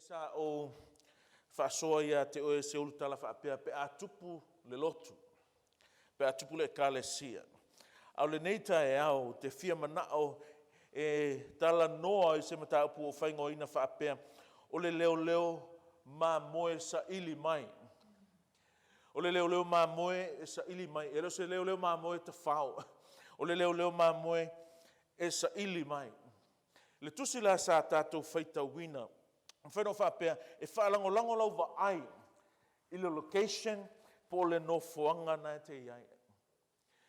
Nei sa ou faasoa ia te oe se ulutala faapea pe a tupu le lotu, pe a tupu le Ekalesia. A o lenei taeao ou te fia manao e talanoa i se mataupu ua ou faaigoaina faapea, o le leoleo mamoe saili mai. O le leoleo mamoe e saili mai. E le o se leoleo mamoe e tafao, o le leoleo mamoe e saili mai. Le tusi la sa tatou faitauina, e mafai ona ou faapea, e faalagolago lau vaai i le location po o le nofoaga lena e te i ai.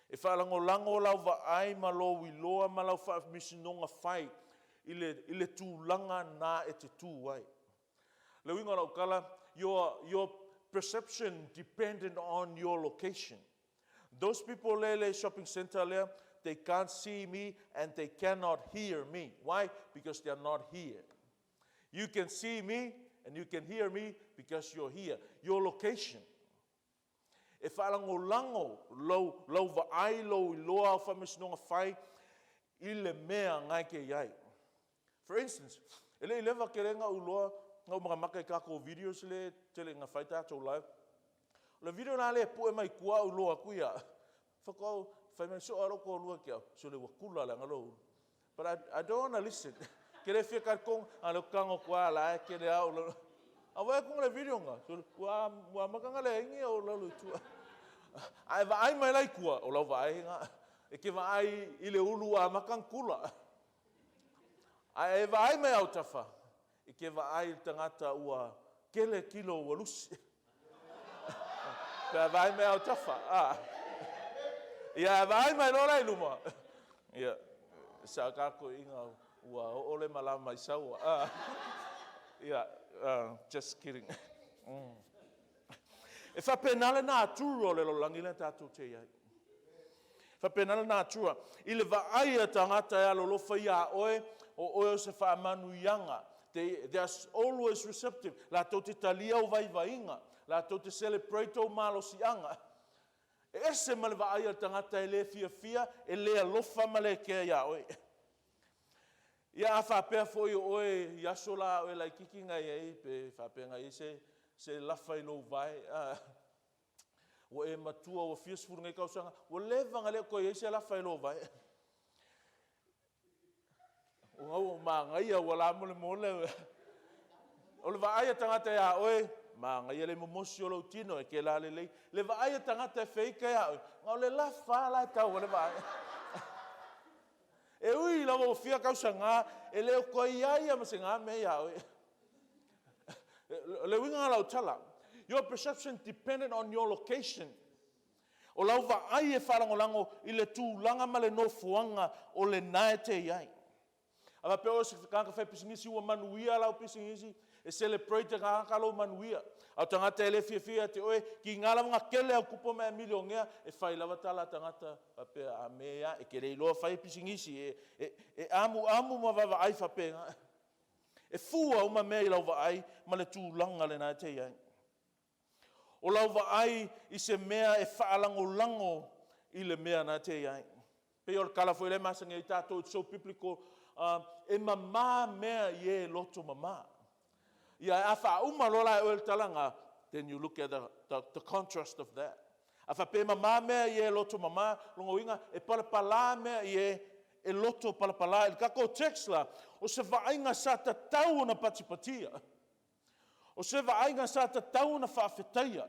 E faalagolago lau vaai ma lou iloa ma lau faamasinoga fai i le tulaga lena e te tu ai. Le uiga o lau tala, your perception dependent on your location. Those people lea i le shopping center lea, they can't see me and they cannot hear me. Why? Because they are not here. You can see me and you can hear me because you're here. Your location. E faalagolago lou vaai, lou iloa au faamasinoga fai i le mea na e te i ai. For instance, e le i leva tele na ou iloa, na ou matamata i tatou videos lea e tele ina fai tatou live. O le video la lea e pue mai tua ae ou iloa atu ia au, faatoa ou fai mai soo lava lou toalua ia te au, sole ua tula leaga lou ulu. But I don't want to listen. Ke le fia talitonu, a o lea ou te tago atu lava o la e tele lava ou lalo. A vaai atu le video lena, sole, ua amata ona leai ni ou lalo i tua. A e vaai mai la i tua, o lau vaai lena. E te vaai i le ulu ua amata ona tula. A e vaai mai autafa, e te vaai i le tagata ua tele kilo ua lusi. Pe a vaai mai autafa. Ah. Ia, a vaai mai loa la i luma. Ia, sa tatou iga ua oo le malama i Saua. Ah. Ia, just kidding. E faapena le natura o le lalolagi lea tatou te i ai. E faapena le natura. I le vaai a tagata e alolofa iā oe, o oe o se faamanuiaga. They are always receptive. Latou te talia ou vaivaiga. Latou te celebrate ou malosiaga. E ese ma le vaai a le tagata e le fiafia, e le alofa ma le kea iā oe. Ia a faapea foi o oe i aso la a oe laitiiti na i ai, pe faapea na i ai se lafa i lou vae, a, ua e matua ua fia sefulu nei tausaga, ua leva ona le toe i ai se lafa i lou vae. Ua gau ua manaia ua lamolemole. O le vaai a tagata iā oe, manaia le momosi o lou tino e te lalelei. Le vaai a tagata e feita iā oe, na o le lafa lava la e tau ai le vaai. E ui lava ua fia tausaga, e le o toe i ai lava ma se na mea ia oe. O le uiga lena o lau tala, your perception dependent on your location. O lau vaai e faalagolago i le tulaga ma le nofoaga o lena e te i ai. A faapea o oe o se tagata faipisinisi ua manuia lau pisinisi, e celebrate e tagata lou manuia. A o tagata e le fiafia ia te oe, tiga lava ona tele au tupe ma e milionea, e fai lava tala a tagata faapea, a me a, e te le iloa fai pisinisi, e amuamu ma vaavaai faapena. E fua uma mea i lau vaai ma le tulaga lena e te i ai. O lau vaai i se mea e faalagolago i le mea na te i ai. Pei o le tala foi lea e masani ai tatou, it's so biblical, e mama mea i e loto mama. Ia, a faauma loa la e oe le tala lena, then you look at the contrast of that. A faapea e mama mea i e loto mama, lona uiga e palapala mea i e e loto palapala. I le tatou text la, o se vaaiga sa tatau ona patipatia. O se vaaiga sa tatau ona faafetaia,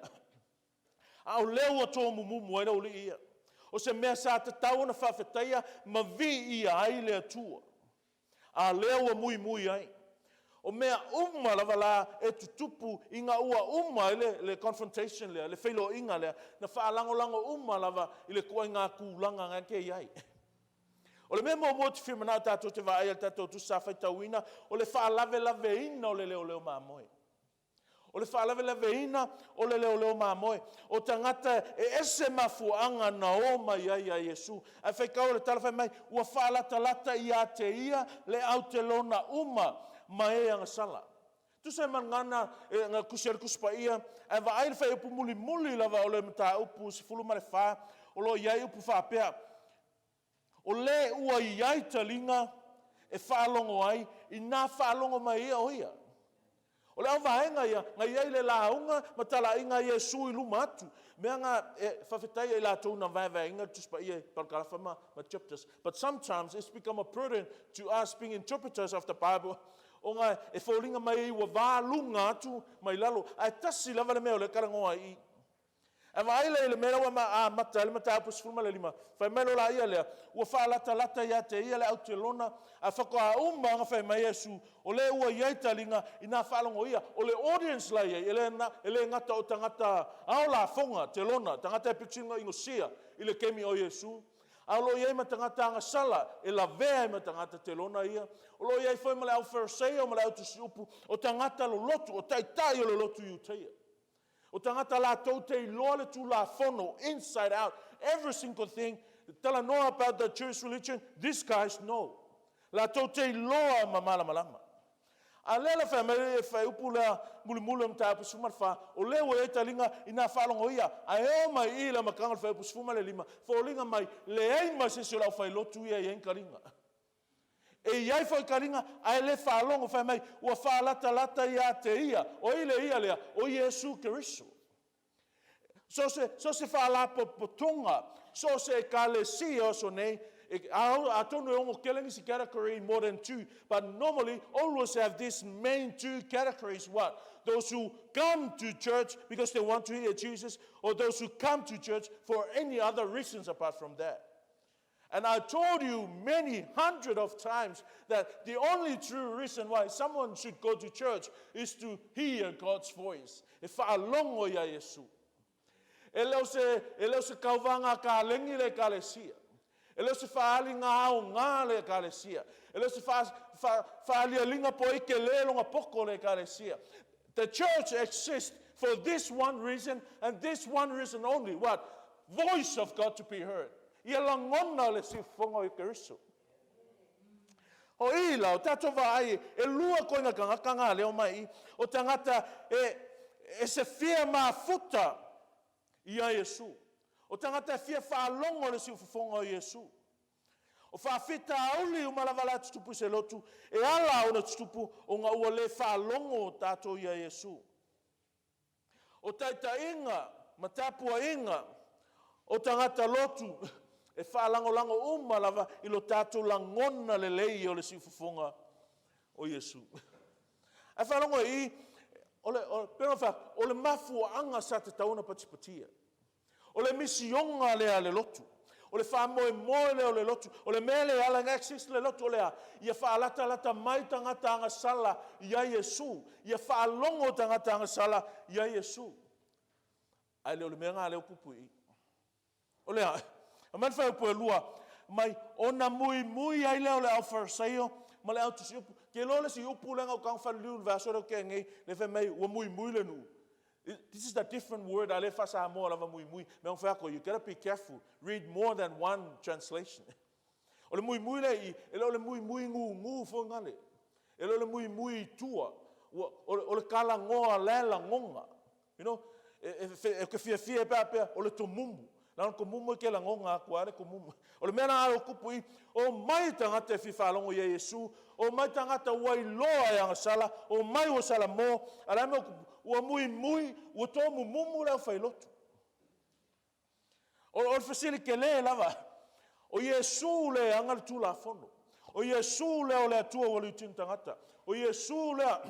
a o lea ua tomumumu ai le aualii ia. O se mea sa tatau ona faafetaia ma viia ai le Atua, a o lea ua muimui ai. O mea uma lava la e tutupu ina ua uma ai le confrontation lea, le feiloaiga lea, na faalagolago uma lava i le ituaiga tulaga na e i ai. O le mea muamua ou te fia manao tatou te vaai ai i le tatou tusi sa faitauina, o le faalavelaveina o le leoleo mamoe. O le faalavelaveina o le leoleo mamoe. O tagata e ese mafuaaga na o mai ai ia Iesu. Ae faitau le tala fai mai, ua faalatalata ia te ia le autelona uma ma e agasala. Tusa ai ma le gagana na tusi ai le Tusi Paia, ae vaai le fuaiupu mulimuli lava o le mataupu 14, o lo o i ai upu faapea, O le ua i ai taliga e faalogo ai, ina faalogo mai ia o ia. O le auvaega ia na i ai le lauga ma talaiga a Iesu i luma atu. Mea na e faafetai ia i latou na vaevaeina le Tusi Paia i parakalafa ma chapters. But sometimes it's become a burden to us being interpreters of the Bible ona e foliga mai ai ua valuga atu mai lalo, ae tasi lava le mea o lea e talanoa ai i i. Ae vaai la i le mea la ua amata ai le mataupu 15, fai mai loa laia lea, ua faalatalata ia te ia le autelona, ae faatoa uma lava ona fai mai Iesu, o lea ua i ai taliga ina faalogo ia. O le audience la e i ai, e le gata o tagata ao lafoga, telona, tagata e aupito sili ona inosia i le taimi o Iesu, a o lo o i ai ma tagata agasala e lavea ai ma tagata telona ia. O lo o i ai foi ma le aufarisaio ma le autusiupu, o tagata lolotu, o taitai o le lotu Iutaia. O tagata latou te iloa le Tulafono inside out, every single thing, talanoa about the Jewish religion, these guys know. Latou te iloa ma malamalama. A o lea la fai mai le fuaiupu lea mulimuli o le mataupu 14, o lea ua i ai taliga ina faalogo ia, ae oo mai i i i le amataga o le fuaiupu 15, foliga mai leai ma se isi o le aufailotu ia e i ai ni taliga. E i ai foi taliga ae le faalogo, fai mai ua faalatalata ia te ia. O ai le ia lea? O Iesu Keriso. So o se faalapotopotoga, so o se ekalesia o aso nei, atonu e ono tele nisi category more than two, but normally always have these main two categories. What? Those who come to church because they want to hear Jesus, or those who come to church for any other reasons apart from that. And I told you many hundred of times that the only true reason why someone should go to church is to hear God's voice. E faalogo ia Iesu. E le o se, e le o se tauvaga kalegi le ekalesia. E le o se faaaliga aoga le ekalesia. E le o se faalialiga po o ai tele lona poto le ekalesia. The church exists for this one reason and this one reason only. What? Voice of God to be heard. Ia lagona le siufofoga o Keriso. O i la, o tatou vaai, e lua koina tagata ngā leo mai i. O tagata e se fia mafuta ia Iesu. O tagata e fia faalogo le siufofoga o Iesu. O faafitauli uma lava la tutupu i se lotu, e ala ona tutupu ona ua le faalogo tatou ia Iesu. O taitaiga ma tapuaiga o tagata lotu e faalagolago uma lava i lo tatou lagona lelei o le siufofoga o Iesu. Ae faalogo i i, o le, o, o le mafuaaga sa tatau ona patipatia. O le misioga lea a le lotu. O le faamoemoe lea o le lotu. O le mea lea e ala ona exist le lotu o le a? Ia faalatalata mai tagata agasala ia Iesu. Ia faalogo tagata agasala ia Iesu. Ae le o le mea lena lea ua tupu i i. O le a? Aumai le fuaiupu e 2, mai ona muimui ai lea o le aufarisaio ma le autusiupu. Te iloa le isi upu lea na ou tago faliliu i le vaiaso lea ua tea nei, lea fai mai ua muimui le nuu. This is a different word, a o lea e faa-Samoa lava muimui. Mea na fai atu ai, you gotta be careful, read more than one translation. O le muimui lea i i, e le o le muimui gugu foi nale. E le o le muimui i tua. Ua, o le talanoa la e lagona. You know, e te fiafia pe a pea, o le tomumu. Na o le tomumu e te lagona atu lava le tomumu. O le mea la o tupu i, o mai tagata e fia faalogo ia Iesu, o mai tagata ua iloa e agasala, o mai ua salamo, a o le a le mea ua tupu? Ua muimui, ua tomumumu le aufailotu. O le fesili tele lava, o Iesu lea e ana le Tulafono. O Iesu lea o le Atua ua liutino tagata. O Iesu lea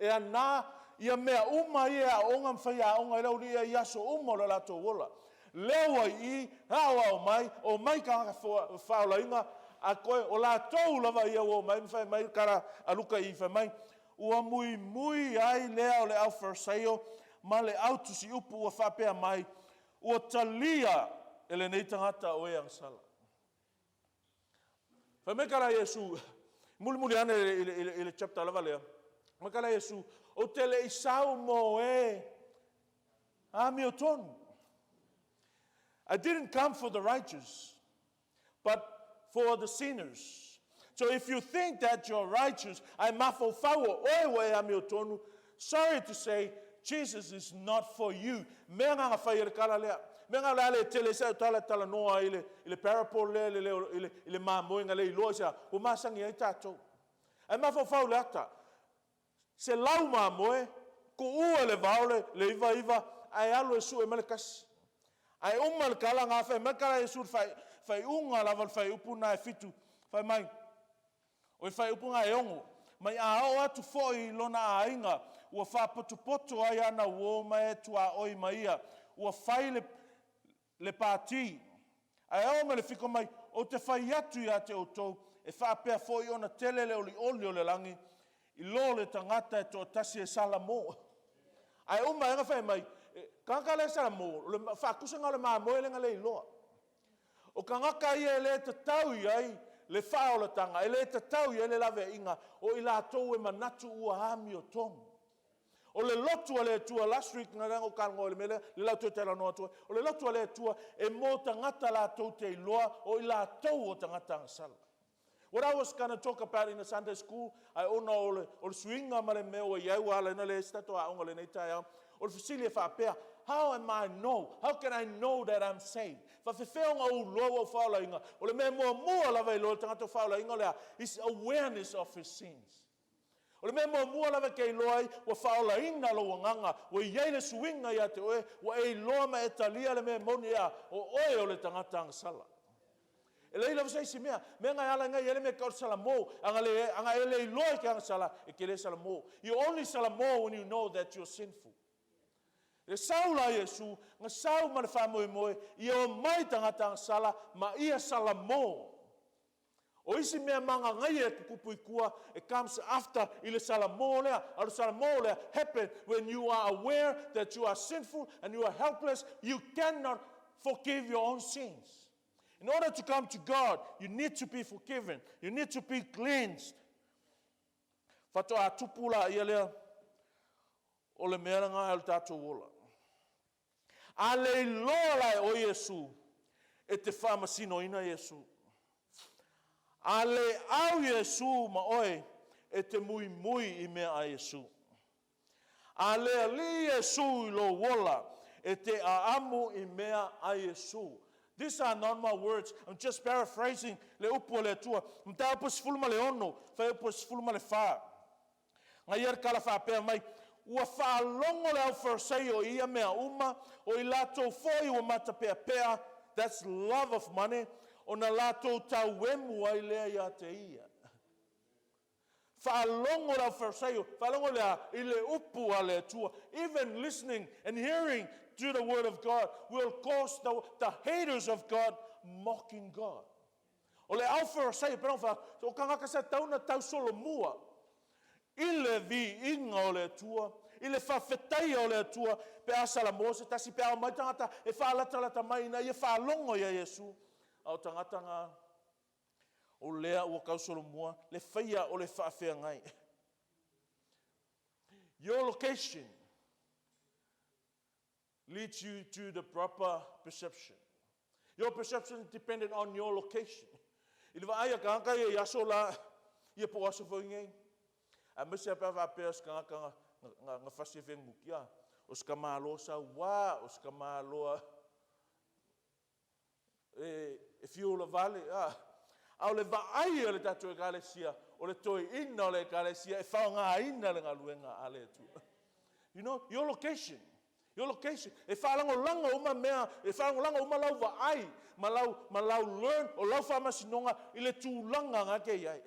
e ana ia mea uma ia e aooga ma faiaoga ai le aualii ia i aso uma o le latou ola. Lea ua i i, aoao mai, omai tagata faaolaina, a toe, o latou lava ia ua omai ma fai mai le tala a Luka i i, fai mai, ua muimui ai lea o le Aufarisaio ma le autusiupu ua faapea mai, Ua talia e lenei tagata o e agasala. Fai mai tala a Iesu, mulimuli ane i le chapter lava lea, fai mai tala a Iesu, ou te le i sau mo e amiotonu. I didn't come for the righteous, but for the sinners. So if you think that you're righteous, ae mafaufau o oe ua e amiotonu, sorry to say, Jesus is not for you. Mea na na fai e le tala lea. Mea na o le a le tele ai sau tala e talanoa ai i le parable lea i le, i le mamoe na le iloa i se a, ua masani ai tatou. Ae mafaufau le ata. 100 mamoe, tuua i le vao le 99, ae alu e sue mai le tasi. Ae uma le tala na, fai mai le tala a Iesu i le faaiuga lava o le fuaiupu lena e 7, fai mai, o le fuaiupu lena e 6, mai a oo atu foi i lona aiga ua faapotopoto ai ana uo ma e tuaoi ma ia, ua fai le pati. Ae oo mai i le 7, fai mai, ou te fai atu ia te outou, e faapea foi ona tele le olioli o le lagi i lo le tagata e toatasi e salamo. Ae uma ane fai mai, tagata la e salamo, o le faatusa lena o le mamoe lea na le iloa. O tagata ia e le tatau i ai le faaolataga, e le tatau i ai le laveaiga, o i latou e manatu ua amiotonu. O le lotu a le Atua, last week na ou talanoa i le mea lea, lea o le a ou toe talanoa atu ai. O le lotu a le Atua, e mo tagata latou te iloa o i latou o tagata agasala. What I was going to talk about in the Sunday school, ae ona o le suiga ma le mea ua i ai ua ala ai ona leai se tatou aoga i lenei taeao, o le fesili e faapea, how am I know? How can I know that I'm saved? E faapefea ona ou iloa ua ou faaolaina? O le mea muamua lava e iloa ai le tagata ua faaolaina o le a? Is awareness of his sins. O le mea muamua lava e te iloa ai ua faaolaina lou agaga, ua i ai le suiga ia te oe, ua e iloa ma e talia le mea moni e a? O oe o le tagata agasala. E leai lava se isi mea. O le mea lena e ala ai ona i ai le mea e tau o le salamo. A na e le iloa e te agasala, e te le salamo. You only salamo when you know that you are sinful. E sau la Iesu, na sau ma le faamoemoe, ia omai tagata agasala ma ia salamo. O isi mea mananaia e tutupu i tua, it comes after i le salamo lea. A o le salamo lea, happen when you are aware that you are sinful and you are helpless, you cannot forgive your own sins. In order to come to God, you need to be forgiven. You need to be cleansed. Faatoa tupu laia lea o le mea lena o le tatou ola. A le iloa la e oe Iesu, e te faamasinoina Iesu. A le au Iesu ma oe, e te muimui i mea a Iesu. A le alii Iesu i lou ola, e te aamu i mea a Iesu. These are not my words, I'm just paraphrasing le upu a le Atua. Mataupu 16, fuaiupu 14. Na ia le tala faapea mai, Ua faalogo le au Farisai i ia mea uma, o i latou foi ua matapeapea, that's love of money, ona latou tauemu ai lea ia te ia. Faalogo le au Farisai, faalogo le a, i le upu a le Atua. Even listening and hearing to the word of God will cause the haters of God mocking God. O le au Farisai, pe fa, o tagata sa tau na tau solomua i le viiga o le Atua, i le faafetaia o le Atua, pe a salamo se tasi, pe a mai tagata e faalatalata mai ina ia faalogo ia Iesu. A o tagata na o lea ua tau solomua le faia o le faafeagai. Your location leads you to the proper perception. Your perception is dependent on your location. I le vaai a tagata ia i aso la, ia po o aso foi nei. Aemaise a pe a faapea o se tagata na fasi e fenunuti, a, o se tamaloa sauā, o se tamaloa e fia ulavale, a. A o le vaai a le tatou ekalesia, o le toeaina o le ekalesia e faaaogaina le galuega a le Atua. You know, your location. Your location. E faalagolago uma mea, e faalagolago uma lau vaai ma lau learn, o lau faamasinoga i le tulaga na te i ai.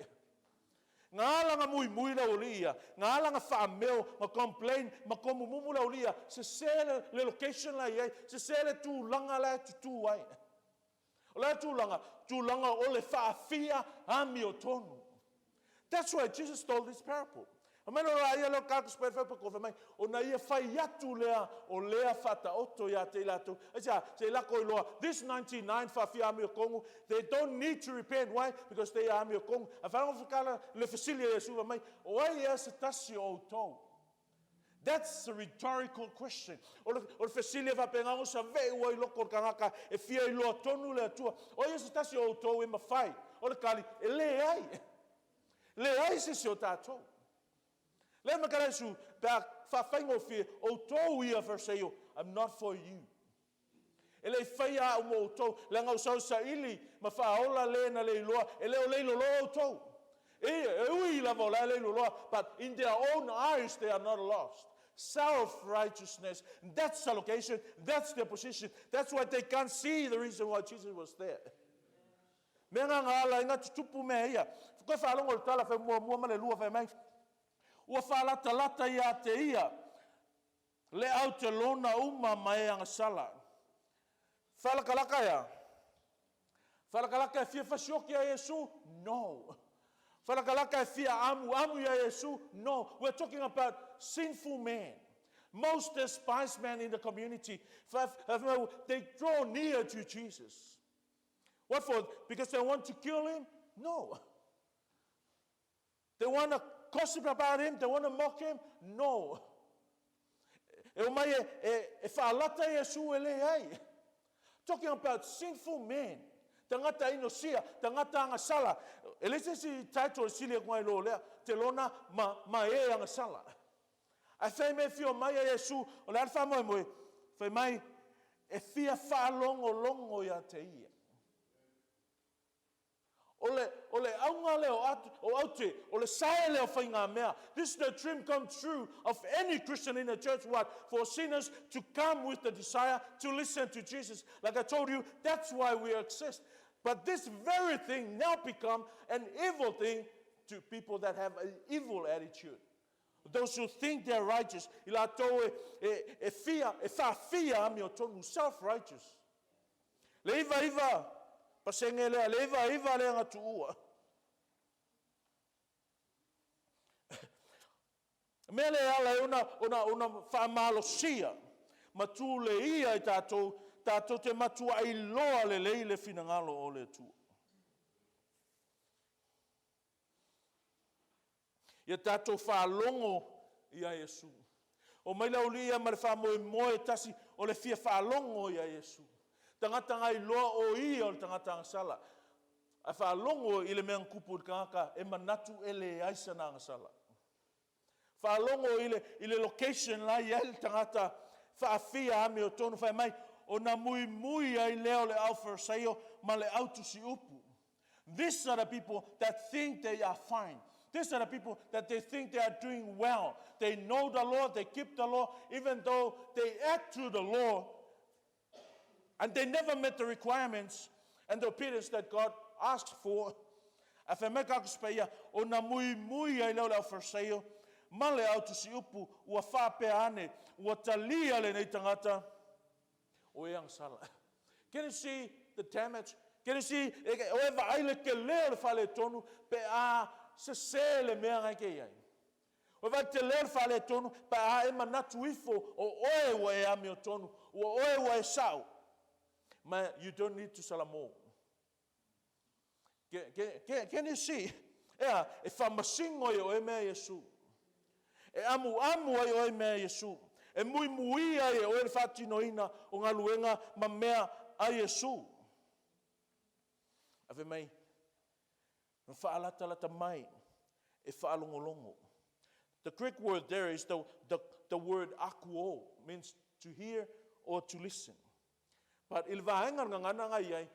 Nga ala na muimui lau alii ia, nga ala na faameo, ma complain, ma komumumu lau alii ia, se se le location la i ai, se se le tulaga la e tutu ai. O le tulaga, tulaga o le faafia amiotonu. That's why Jesus told this parable. Mai lo ia leo ka spe fa ko mai o na ia fai atu lea o lea whataoto ia te latou. Aisa, se lako iloa, this 99 faafia amiotonu, they don't need to repent. Why? Because they are amiotonu. A whango whakala le fesili a Iesu mai, o ai ea se tasi o outou. That's a rhetorical question. O le fesili e whapengango sa ve ua i loko o le kangaka e fia i loa tonu le Atua. O ai se tasi o outou e mawhai. O le kali, e le ai. Le ai se si o tātou. Le makara Iesu, pe a whawhaingo whia, o tō ia Fariseo, I'm not for you. E le whaia au mo outou, le ngau sau sa ili, ma whaola le na le iloa, e le o le lolo outou. E, e ui lava o la e le iloa, but in their own eyes they are not lost. Self-righteousness, that's the location, that's their position. That's why they can't see the reason why Jesus was there. Mea nga nga ala inga tutupu mea ia. Koe whaalongo le tala whai mua mua ma le lua whai mai. Ua whaalatalata ia te ia. Le au te lona uma ma e agasala. Whaalakalaka ia. Whaalakalaka e fia fasioki a Iesu? No. Whaalakalaka e fia amu amu ia Iesu? No. We're talking about sinful men. Most despised men in the community. They draw near to Jesus. What for? Because they want to kill him? No. They want to gossip about him? They want to mock him? No. E o mai e, e, e whaalata Iesu e le ai. Talking about sinful men. Tangata inosia, tangata agasala. E le se si title e sili e kungai lo lea, te lona ma, ma e agasala. Ae fai mai e fia omai a Iesu, o le a le faamoemoe? Fai mai, e fia faalogologo ia te ia. O le, o le auga lea o, at, o aute, o le sae lea o faigamea. This is the dream come true of any Christian in the church, what? For sinners to come with the desire to listen to Jesus. Like I told you, that's why we exist. But this very thing now become an evil thing to people that have an evil attitude. Those who think they are righteous, i latou e, e, e fia, e faafia amiotonu, self-righteous. Le iva iva, pasenge lea, le iva iva le agatuua. Mea le ala e ona, ona, ona whaamalosia, ma tū le ia i tātou, tātou te matua i loa le lei le finagalo o le Atua. Ia tatou faalogo ia Iesu. O mai le aualii ia ma le faamoemoe tasi o le fia faalogo ia Iesu. Tagata ngai loa o ia o le tagata agasala. Ae faalogo i le mea na tupu i le tagata e manatu e leai sana agasala. Faalogo i le, i le location la i ai le tagata faafia amiotonu fai mai, ona muimui ai lea o le au Farisaio ma le au tusiupu. These are the people that think they are fine. These are the people that they think they are doing well. They know the law, they keep the law, even though they add to the law, and they never met the requirements and the obedience that God asked for. A fai mai ka kusipaia, o na muimui ai lea o le au Farisaio, ma le au tusiupu, ua faapea ane, ua talia lenei tagata, o e agasala. Can you see the damage? Can you see, e, o e vaai le tele o le faaletonu, pe a sese le mea ngai ke i ai. O e vaai tele o le faaletonu, pe a e manatu ifo, o oe ua e amiotonu, ua oe ua e sao. Ma you don't need to salamo. Can, can, can you see? Ea, e whamasingo ai o e mea Iesu. E amuamu ai o e mea Iesu. E muimui ai e oe le faatinoina o galuega ma mea a Iesu. Ae fai mai, na faalatalata mai e faalogologo. The Greek word there is the, the, the word akuo, means to hear or to listen. But i le vaega le gagana nga i ai,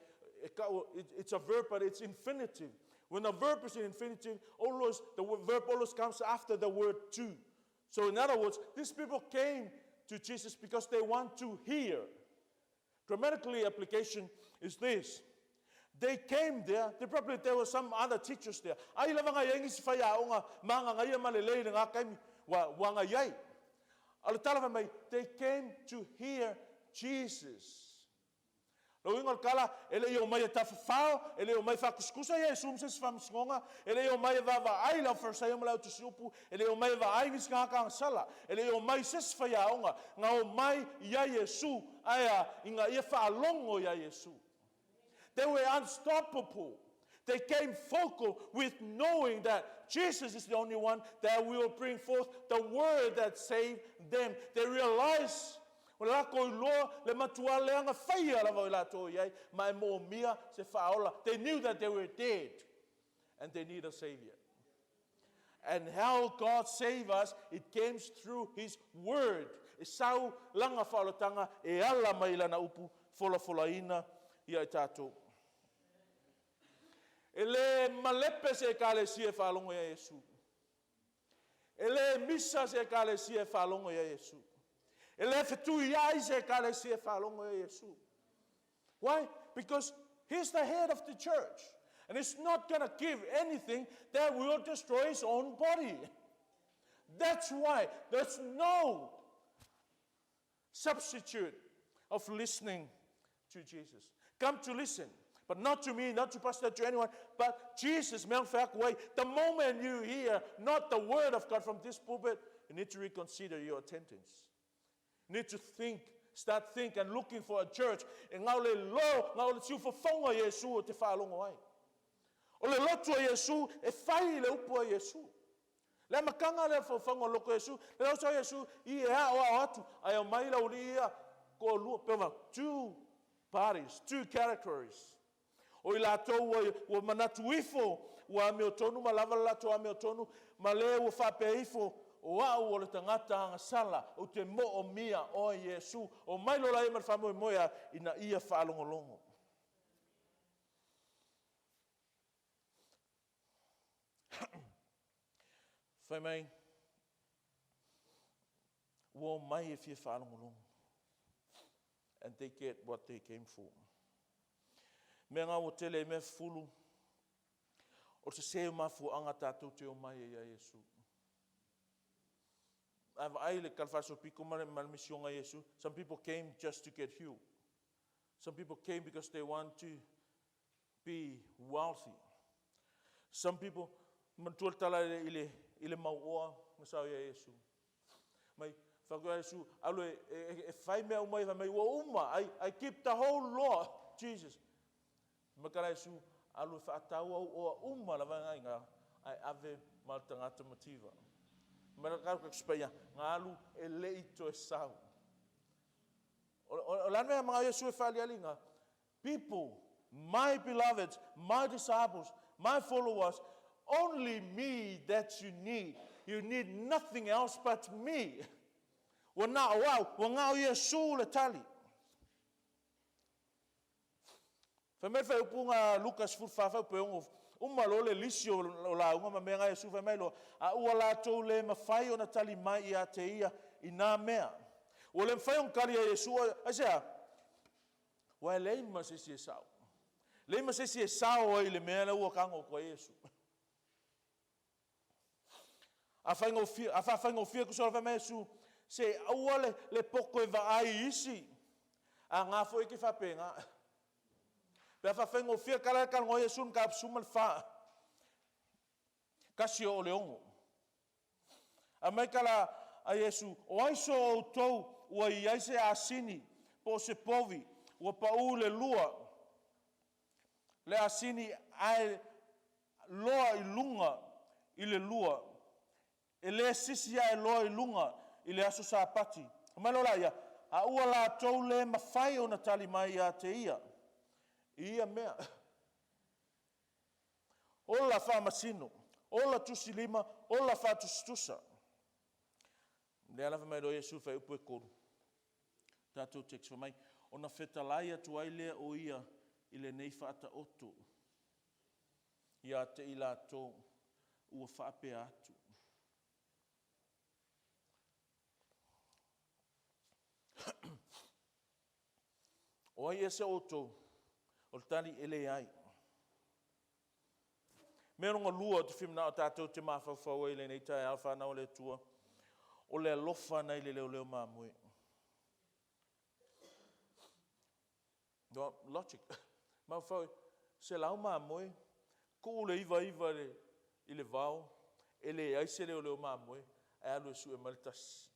e kau, it, it's a verb but it's infinitive. When a verb is in infinitive, always, the verb always comes after the word to. So in other words, these people came to Jesus because they want to hear. Grammatically, application is this. They came there, they probably, there were some other teachers there. Ai lava ngai ai ngisi whai aonga, manga ngai ma le lei le ngā kaimi, wa, wa ngai ai. A le tala mai, they came to hear Jesus. Lo uiga o le tala, e le i omai e tafafao, e le i omai e faakusikusa Iesu ma se isi faamasinoga, e le i omai e vaavaai le au Farisaio ma le au tusiupu, e le i omai e vaai nisi tagata agasala, e le i omai se isi faiaoga, na omai ia Iesu, ae a, ina ia faalogo ia Iesu. They were unstoppable. They came vocal with knowing that Jesus is the only one that will bring forth the word that saved them. They realized o le latou iloa le matua leaga faia lava o i latou i ai, ma e moomia se faaola. They knew that they were dead and they need a savior. And how God save us, it came through His word. E sau lana faaolatanga e ala mai i lana upu folafolaina ia i tatou. E le malepe se Ekalesia e faalogo ia Iesu. E le misa se Ekalesia e faalogo ia Iesu. E le fetuiai se Ekalesia e faalogo ia Iesu. Why? Because he's the head of the church. And he's not going to give anything that will destroy his own body. That's why there's no substitute of listening to Jesus. Come to listen. But not to me, not to pastor, to anyone, but Jesus, Mount Way. The moment you hear not the word of God from this pulpit, you need to reconsider your attendance. You need to think, start think and looking for a church. E ngau le lo, ngau le siufofonga Iesu o te whaalongo ai. O le lotu a Iesu, e fai le upu a Iesu. Le amataga lea o le faufauga o le loko o Iesu, le lausa o Iesu, i e aoao atu, ae omai le aualii ia, toalua, pe ova, two parties, two categories. O i latou ua, ua manatu ifo, ua amiotonu ma lava le latou amiotonu, ma le ua faapea ifo, o au o le tagata agasala, ou te moomia oe Iesu. Omai loa laia ma le faamoemoe a, ina ia faalogologo. Fai mai, ua omai e fia faalogologo. And they get what they came for. Mea nga ua tele ai mea fufulu, o le sese o mafuaaga tatou te omai ai ia Iesu. A vaai le talafaasolopito ma le, ma le misioga a Iesu, some people came just to get healed. Some people came because they want to be wealthy. Some people, manatua le tala i le, i le mauoa na sao ia Iesu. Mai, whaku ia Iesu, alu e, e, e, e whai mea uma i mai, ua uma, I, I keep the whole law, Jesus. Mai kala Iesu, alu e whaatau au oa uma lava ngai ngā, ai ave ma le tagata mativa. Mai la kau ka ngā alu e lei toe sau. O, o, o le a le mea mangao Iesu e faalialiga? People, my beloveds, my disciples, my followers, only me that you need. You need nothing else but me. Ua na o au, ua na o Iesu le tali. Fai mai le faaiupu Luka 14 faaiupu e 6, uma loa le lisi o, o lauga ma mea na Iesu fai mai loa, a ua latou le mafai ona tali mai ia te ia i nā mea. Ua le mafai ona tali e Iesu, aisea? Ua e leai ma se isi e sao. Leai ma se isi e sao ai i le mea lea ua tago atu ai Iesu. A faigofie, a faafaigofie atu fai mai Iesu, se aua le, le poto e vaai i isi, a ngā foi ke faapena. Pe a faafaigofie tala e talanoa Iesu na 14. Kasi o le ono. Aumai tala a Iesu, O ai so outou ua i ai se asini po o se povi ua pau i le lua le asini ae loa i luga i le lua, e le sisi ae loa i luga i le aso Sapati? Aumai loa laia, a ua latou le mafai ona tali mai ia te ia i ia mea. Ola faamasino, ola tusilima, ola faatusatusa. Lea la fai mai loa Iesu i fuaiupu e tolu. Tatou text fai mai, ona fetalai atu ai lea o ia i lenei faataoto ia te i latou ua faapea atu. O ai ea se outou? O le tali e leai. Mea lona lua ou te fia manao tatou te mafaufau ai i lenei taeao fanau a le Atua, o le alofa nai le leoleo mamoe. No, logic. Mafaufau, selau mamoe, tuu le iva iva i le, i le vao, e leai se leoleo mamoe, ae alu e sue mai le tasi.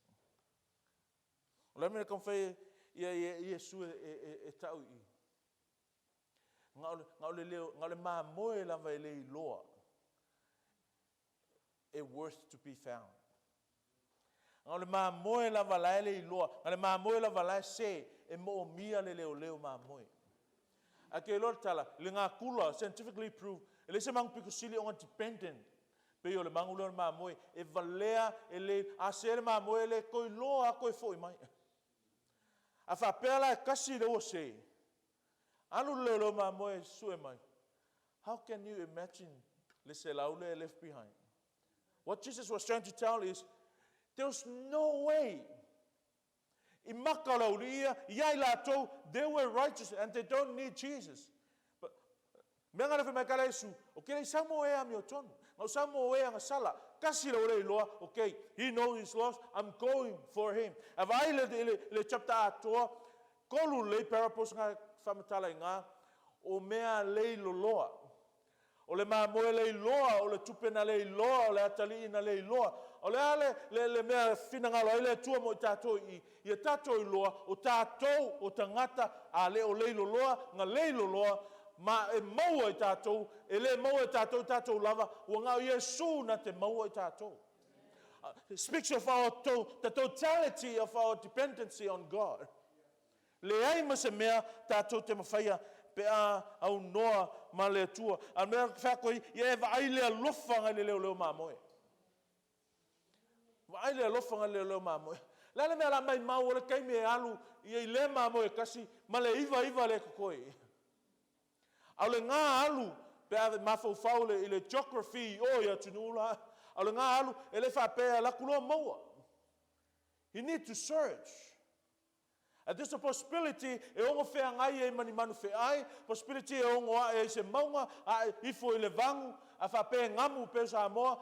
O le a le mea e taumafai ia Iesu e, e, e, e tau i i? Na o le, na o le, leo, na o le mamoe lava e le iloa e worth to be found. Na o le mamoe lava la e le iloa, na le mamoe lava la e se, e moomia le leoleo mamoe. Ae ke iloa le tala, le natura, scientifically proved, e leai se magu pito sili ona dependent pei o le magu lea o le mamoe, e valea, e le, a se le mamoe e le toe iloa lava toe foi mai. A faapea la e tasi lea ua se, alu le leoleo mamoe e sue mai. How can you imagine le 100 lea left behind? What Jesus was trying to tell is, there's no way. I maka o le aualii ia, ia i latou, they were righteous and they don't need Jesus. But, mea nga le fai mai kala Iesu, o ke lei sau mo e amiotonu, nga o sau mo e agasala, kasi le ua le iloa, okay, he knows he's lost, I'm going for him. A vaai le chapter atoa, tolu lelei parables nga faamatala i nga, o mea lei loloa. O le mamoe le iloa, o le tupe na le iloa, o le atalii na le iloa. O le a le mea finagalo ai le Atua mo i tatou i i? Ia tatou iloa, o tatou o tagata a le o leiloloa, na leiloloa, ma e maua i tatou, e le maua e tatou i tatou lava, ua na o Iesu na te maua i tatou. It speaks of our to, the totality of our dependency on God. Leai ma se mea tatou te mafaia pe a aunoa ma le Atua. A o le mea ou te fai atu ai, ia e vaai le alofa nai le leoleo mamoe. Vaai le alofa nai le leoleo mamoe. O le a le mea o le a maimau ai le taimi e alu i lea mamoe e tasi ma le 99 lea e totoe? A o lena alu pe a mafaufau i le geography i o i atunuu la, a o lena alu e le faapea e alu atu loa maua. You need to search. And there's a possibility e ono feagai ai ma ni manu feai, possibility e ono ae ai se mauga, ae ifo i le vagu, a faapea e gamu pea Samoa,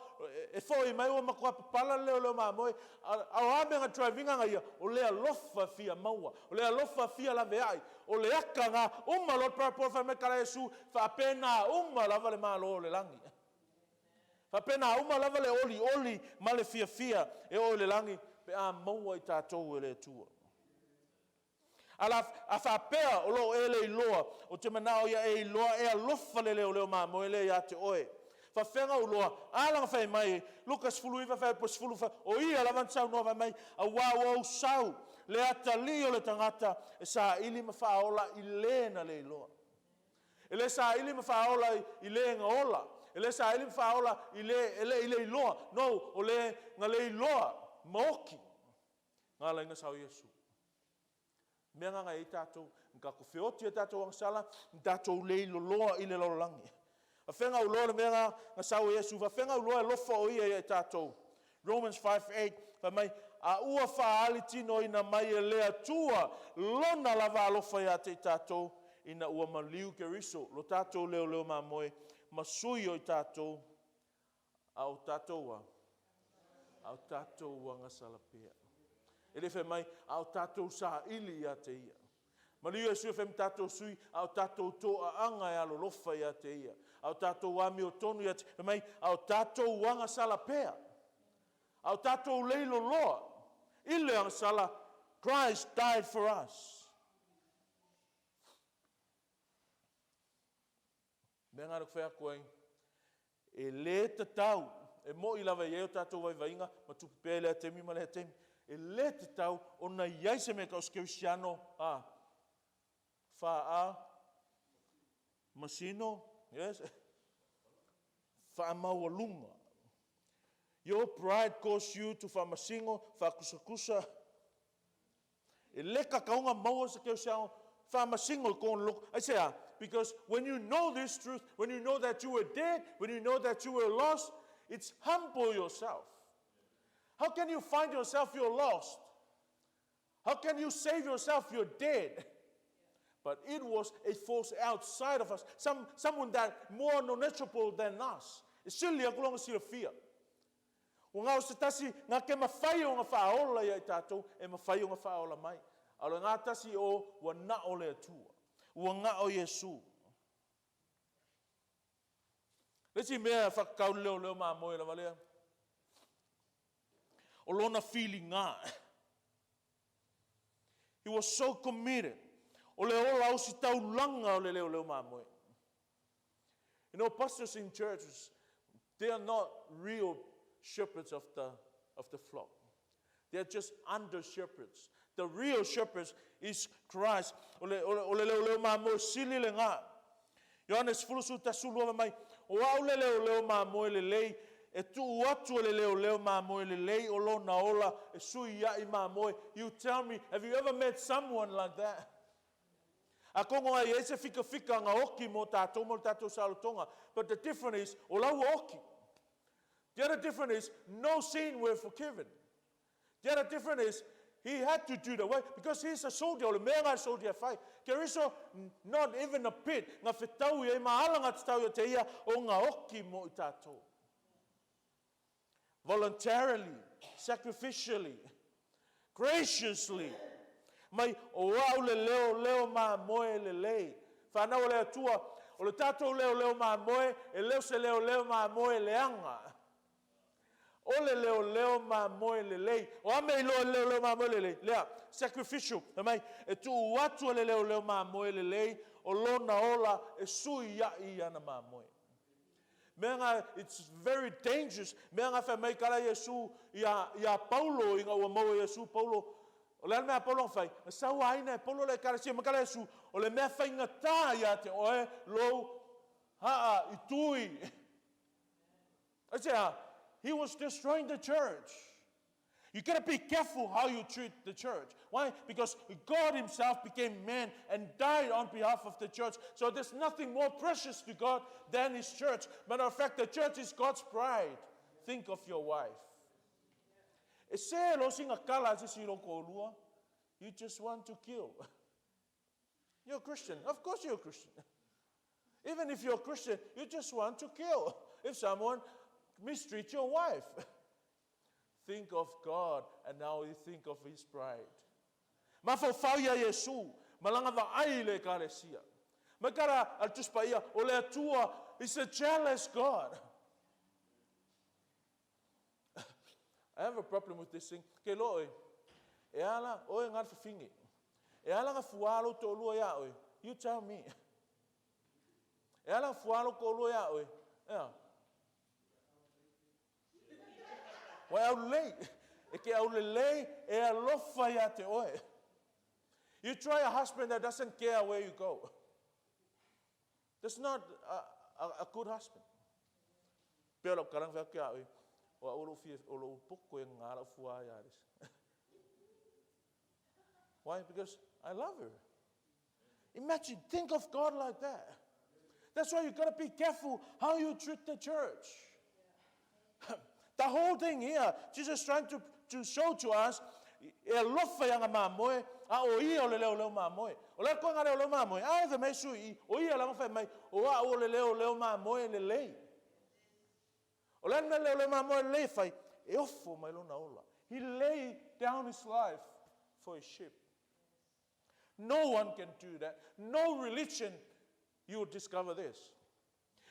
e foi mai ua matua papala le leoleo mamoe. A o a mea na drive ina ia? O le alofa fia maua, o le alofa fia laveai, o le aka na uma loa le parable fai mai kala Iesu, faapena uma lava le Malo o le lagi. Faapena uma lava le olioli ma le fiafia e oo i le lagi pe a maua i tatou e le Atua. A faapea o lo o e le iloa, ou te manao ia e iloa e alofa le leoleo mamoe lea ia te oe. Faafefea ona ou iloa? A la na fai mai, Luka 19 fuaiupu 10, o ia lava na saunoa fai mai, aua ua ou sau le atalii o le tagata e saili ma faaola i le na le iloa. E le saili ma faaola i le na ola. E le saili ma faaola i le e le i le iloa. No, o le na le iloa ma oti. Na ala ai na sau Iesu. Mea na na i ai tatou, na tatou feoti i a tatou agasala, na tatou le iloloa i le lalolagi. Faafefea ona ou iloa le mea na na sau ai Iesu? Faafefea ona ou iloa e alofa o Ia ia i tatou? Romans 5:8 fai mai, a ua faaali tinoina mai e le Atua lona lava alofa ia te i tatou, ina ua maliu Keriso, lo tatou leoleo mamoe, ma sui o i tatou, a o tatou a? A o tatou agasala pea. E le fai mai, a o tatou saili ia te Ia. Maliu Iesu e fai ma tatou sui, a o tatou toaaga e alolofa ia te Ia. A o tatou amiotonu ia te, fai mai, a o tatou agasala pea. A o tatou leiloloa i le agasala, Christ died for us. Mea na fai atu ai, e le tatau, e moi lava e i ai o tatou vaivaiga, ma tupu pea i lea taimi ma lea taimi. E le tatau ona i ai se mea tau o se kerisiano a faa masino, yes, faamaualuga. Your pride cause you to faamasino, faakusakusa. E le tatau ona maua se kerisiano faamasino i totonu o le loto. Aisea? Because when you know this truth, when you know that you were dead, when you know that you were lost, it's humble yourself. How can you find yourself you're lost? How can you save yourself you're dead? But it was a force outside of us, someone that more knowledgeable than us. E sili aku lona silafia. Ua na o se tasi na ke mawhai o ngā whaola ia i tātou, e mawhai o ngā whaola mai. A o le ngā tasi o ua na o le Atua. Ua na o Iesu. Le isi mea whakakau le leoleo mamoe lava lea. O lona filiga. He was so committed. O le ola ositaulaga o le leoleo mamoe. Pastors in churches, they are not real shepherds of the flock. They are just under shepherds. The real shepherds is Christ. O le leoleo mamoe sili le ngā. Ioane 10:12 mai, o au le leoleo mamoe lelei, e tuu atu e le leoleo mamoe lelei o lona ola e sui ai mamoe. You tell me, have you ever met someone like that? Atonu a i ai se fikafika na oki mo tātou mo le tātou saolotoga. But the difference is, o la ua oki. The other difference is, no sin were forgiven. The other difference is, he had to do the way, because he's a soldier, o le mea nga soldier fai. Keriso, not even a bit, nga fetau ia i maala nga tatau ia te ia o nga oki mo i tātou. Voluntarily, sacrificially, graciously, mai o au le leo leo mamoe lelei. Whanau o le Atua, o le tātou leo leo mamoe, e leo se leo leo mamoe leaga. O le leo leo mamoe lelei. O a mea iloa le leo leo mamoe lelei? Lea, sacrificial. Fai mai, e tuu atu e le leo leo mamoe lelei, o lona ola e sui ai i ana mamoe. Mea nga, it's very dangerous. Mea nga fai mai kala Iesu ia, ia Paulo ina ua maua Iesu Paulo. O le a le mea a Paulo na fai? Na sauaina e Paulo le ekalesia ma kala Iesu, o le mea faigata ia te oe lou haa i tui. Aisea? He was destroying the church. You gotta be careful how you treat the church. Why? Because God Himself became man and died on behalf of the church. So there's nothing more precious to God than His church. Matter of fact, the church is God's bride. Think of your wife. E se lo singa kala se si lou You just want to kill. You're a Christian. Of course you're a Christian. Even if you're a Christian, you just want to kill. If someone mistreats your wife. Think of God and now you think of His bride. Mafaufau ia Iesu, ma lana vaai i le ekalesia. Mai kala a le Tusi Paia, o le Atua is a jealous God. I have a problem with this thing. Ke loa oe, e ala, oe nga le fafine. E ala nga fuā lou toalua iā oe. You tell me. E ala nga fuā lou toalua iā oe. Ea. Ua e aulelei. E ke aulelei e alofa iā te oe. You try a husband that doesn't care where you go. That's not a, a, a good husband. Pea lau kalanga whea kia oe, o au lou fia, o lou poko e ngā lau fua ia res. Why? Because I love her. Imagine, think of God like that. That's why you got to be careful how you treat the church. The whole thing here, Jesus trying to, to show to us, e alofa i anga mamoe, a o ia o le leo leo mamoe. O le koe ngā leo leo mamoe, a e mai sui i, o ia langa whai mai, o a o le leo leo mamoe lelei. O le mea leo leo mamoe lelei e whai, e ofo mai lona ola. He laid down his life for his sheep. No one can do that. No religion you will discover this.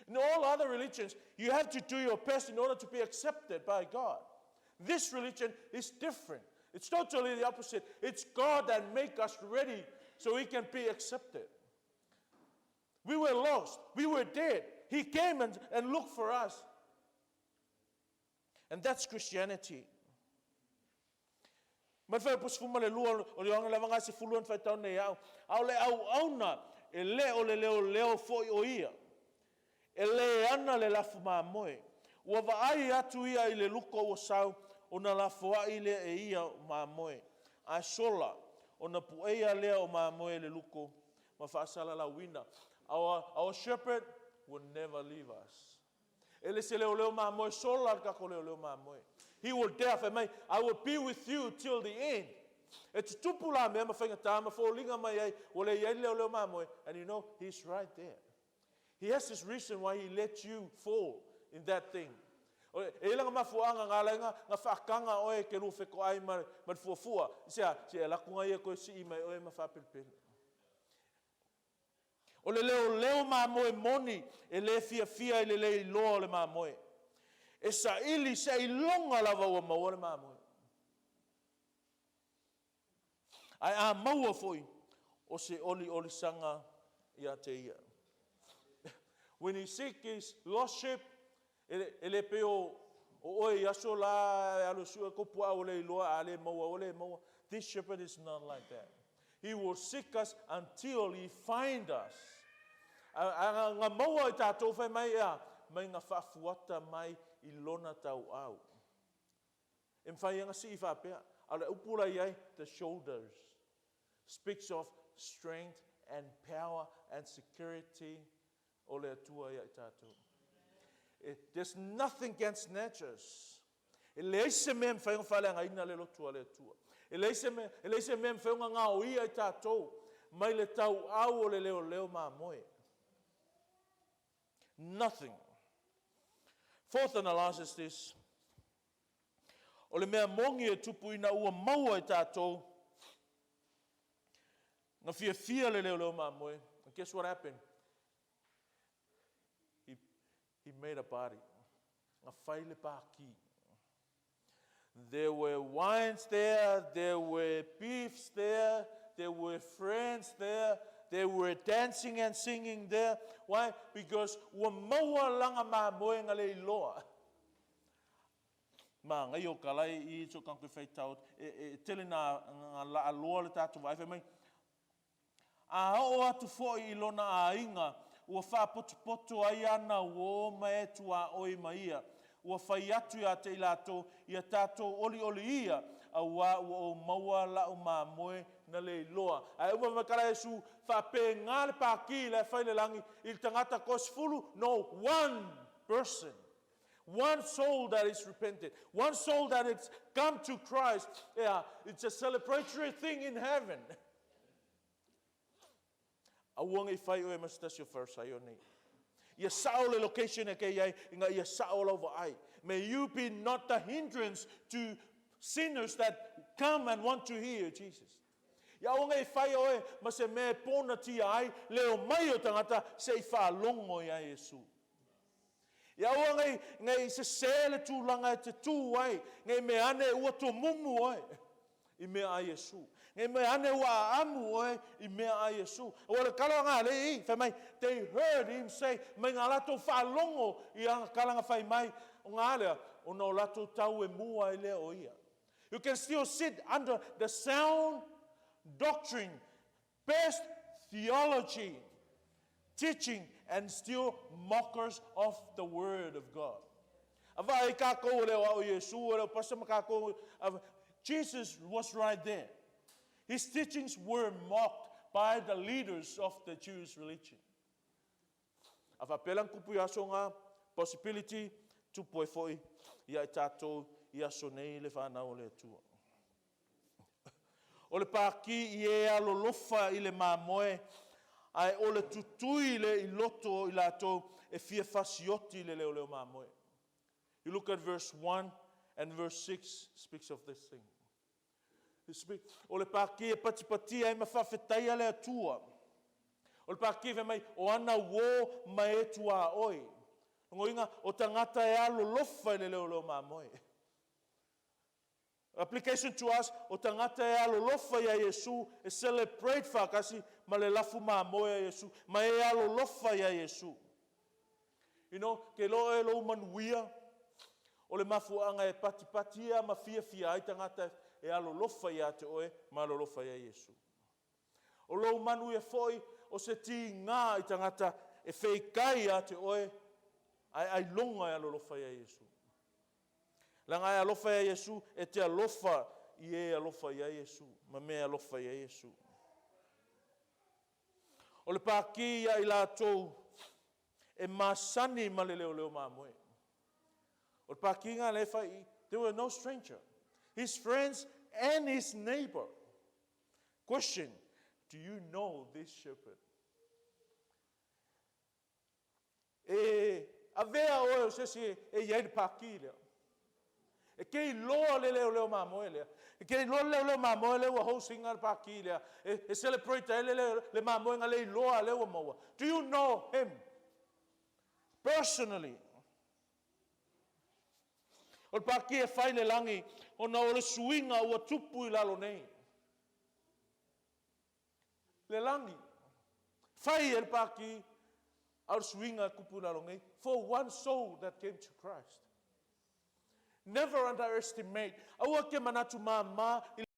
In all other religions, you have to do your best in order to be accepted by God. This religion is different. It's totally the opposite. It's God that make us ready so we can be accepted. We were lost. We were dead. He came and, and looked for us. And that's Christianity. Mai fuaiupu 12 o le Ioane lava ga 10 ana faitau nei au, a o le auauna e le o le leoleo foi o ia, e le ana le lafu mamoe. Ua vaai atu ia i le luko ua sau, ona lafoai lea e ia o mamoe, ae sola, ona pueia lea o mamoe e le luko ma faasalalauina. Our, our shepherd will never leave us. E le se leoleo mamoe sola le tatou leoleo mamoe. He will dare, fai mai, I will be with you till the end. E tutupu la mea ma faigata ma foliga mai ai, ua le i ai le leoleo mamoe, and you know, he's right there. He has his reason why he let you fall in that thing. E i langa mafuaaga nga ala ai nga faakaga oe ke lua fetoai ma le fuafua, i se a, se e laku nga ia toe sii mai oe ma faapelepele. O le leoleo mamoe moni e le fiafia i le le iloa o le mamoe. E saili seiloga lava ua maua le mamoe. Ae a maua foi, o se oliolisaga ia te ia. When he seek his lost sheep, e le pei o oe i aso la e alu e sue kou puaa ua le iloa, a le maua, ua le maua. This shepherd is not like that. He will seek us until he find us. A, nga maua i tātou whai mai ea, mai nga whaafuata mai i lona tauau. E mwhai anga si i whaapea, a le upu la iai, the shoulders, speaks of strength and power and security o le Atua ia i tatou. There's nothing can snatch us. E leai se mea e mafai ona faaleagaina le lotu a le Atua. E leai se mea, e leai se mea e mafai ona gaoia i tatou mai le tauau o le leoleo mamoe. Nothing. Fourth analysis this. O le mea moni e tupu ina ua maua i tatou na fiafia le leoleo mamoe. And guess what happened? He made a party. Na fai le pākī. There were wines there, there were beefs there, there were friends there, they were dancing and singing there. Why? Because ua maua lana mamoe na le iloa. Manaia o ka lae i so kang koe faitau e tele na laaloa le tatou vaai fai mai. A oo atu foi i lona aiga, ua faapotopoto ai ana uō ma e tuaoi ma ia, ua fai atu ia te i latou, Ia tatou olioli ia, auā ua ou maua la'u mamoe na le iloa. Ae uma mai kala Iesu, faapena le pākī la e fai le lagi i le tagata toasefulu, no one person. One soul that is repented, one soul that has come to Christ, yeah, it's a celebratory thing in heaven. Aua ne i fai oe ma se tasi o Farisaio nei. Ia sao le location e kei ai, ina ia sao lau vaai. May you be not the hindrance to sinners that come and want to hear Jesus. Ia aua ne i fai oe ma se mea e pōnatia ai le omai o tagata se i faalogo iā Iesu. Ia aua nei sesē le tulaga e te tū ai, nei mea ane ua tomumu oe i mea a Iesu. Nei mea ane ua aamu oe i mea a Iesu. Ua le kala ngā alii, fai mai, they heard him say, mai ngā latou faalogo i ana kala na fai mai, o ngā alea, ona o latou tau e mua ai lea o ia. You can still sit under the sound doctrine, best theology, teaching and still mockers of the word of God. A vaai kākou o leo ao Iesu, o leo pasa ma kākou, Jesus was right there. His teachings were mocked by the leaders of the Jewish religion. A faapea la na tupu i aso ngā possibility, tupu ai foi ia i tātou i aso nei le whanau o le Atua. O le pākī i e alolofa i le mamoe, ae o le tutui le i loto o i latou e fia fasioti i le leoleo mamoe. You look at verse 1 and verse 6 speaks of this thing. O le pākī e patipatia ai ma faafetaia le Atua. O le pākī fai mai, o ana uō ma e tuaoi. Lona uiga, o tagata e alolofa i le leoleo mamoe. Application to us, o tagata e alolofa iā Iesu, e celebrate faatasi ma le lafu mamoe a Iesu, ma e alolofa iā Iesu. You know, ke iloa oe lou manuia, o le mafuaaga e patipatia ma fiafia ai tagata e alolofa ia te oe ma alolofa iā Iesu. O lou manuia foi, o se tigā i tagata e feikai ia te oe, ae ailoga e alolofa iā Iesu. Leaga e alofa iā Iesu, e te alofa i e alofa iā Iesu, ma mea e alofa iā Iesu. O le pākī ia i latou e masani ma le leoleo mamoe. O le pākī ngā le whai i, there were no stranger. His friends and his neighbor. Question, do you know this shepherd? E avea oe o se isi e i ai le pākī lea. E ke iloa le leoleo mamoe lea. E ke iloa le leoleo mamoe lea ua hostinga le pākī lea. E celebrate ai le mamoe le iloa lea ua maua. Do you know him? Personally. O le pākī e fai le lagi, ona o le suiga ua tupu i lalo nei. Le lagi. Fai e le pākī, a o le suiga e tupu i lalo nei. For one soul that came to Christ. Never underestimate. Aua ke manatu māmā i